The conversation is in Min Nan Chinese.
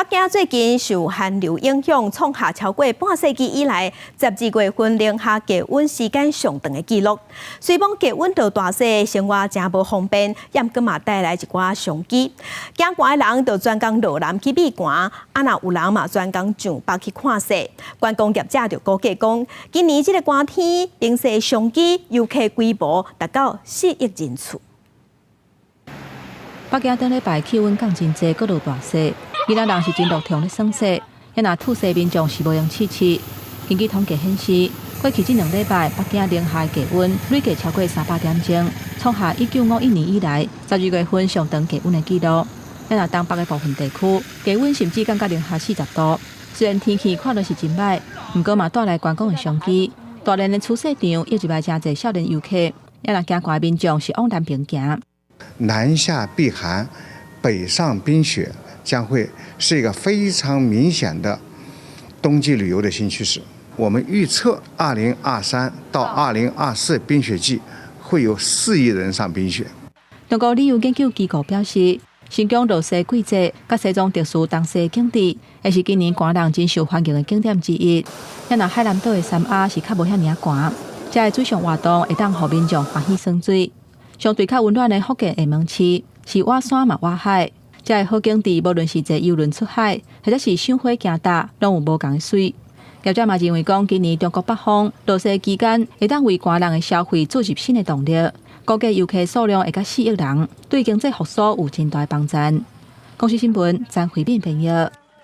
北京最近受寒流影響，創下超過半世紀以來12月份零下低溫時間上長的紀錄。雖罔低溫落大雪，生活誠無方便，猶閣嘛帶來一寡商機。驚寒的人就專工落南去避寒，啊若有人嘛專工上北去看雪。觀光業者就估計講，今年這个寒天冰雪商機遊客規模達到4億人次。北京頂禮拜氣溫降真濟，閣落大雪，囡仔人是真樂衷咧耍雪，啊若吐雪民眾是無閒試試。根據統計顯示，過去這兩禮拜北京零下低溫累計超過300點鐘，創下1951年以來12月份上長低溫的紀錄。啊若東北的部分地區低溫甚至降到零下40度。雖然天氣看落是真䆀，毋過嘛帶來觀光的商機。大連的雛雪場也入來誠濟少年遊客，啊若驚寒的民眾是往南爿行。南下避寒，北上冰雪，將會是一個非常明顯的冬季旅遊的新趨勢。我們預測，2023到2024冰雪季會有4億人上冰雪。中國旅遊研究機構表示，新疆落雪季節，佮西藏特殊冬雪景致，會是今年寒人真受歡迎的景點之一。啊若海南島的三亞是較無遐爾仔寒，遮的水上活動會當予民眾歡喜耍水。相對較溫暖的福建廈門市是倚山嘛倚海，遮的好景致，無論是坐郵輪出海，或者是賞花行搭，攏有無仝的媠。業者嘛認為講，今年中國北方落雪期間，會當為寒人的消費注入新的動力，估計遊客數量會到4億人，對經濟復甦有真大幫助。公視新聞，張惠敏編譯。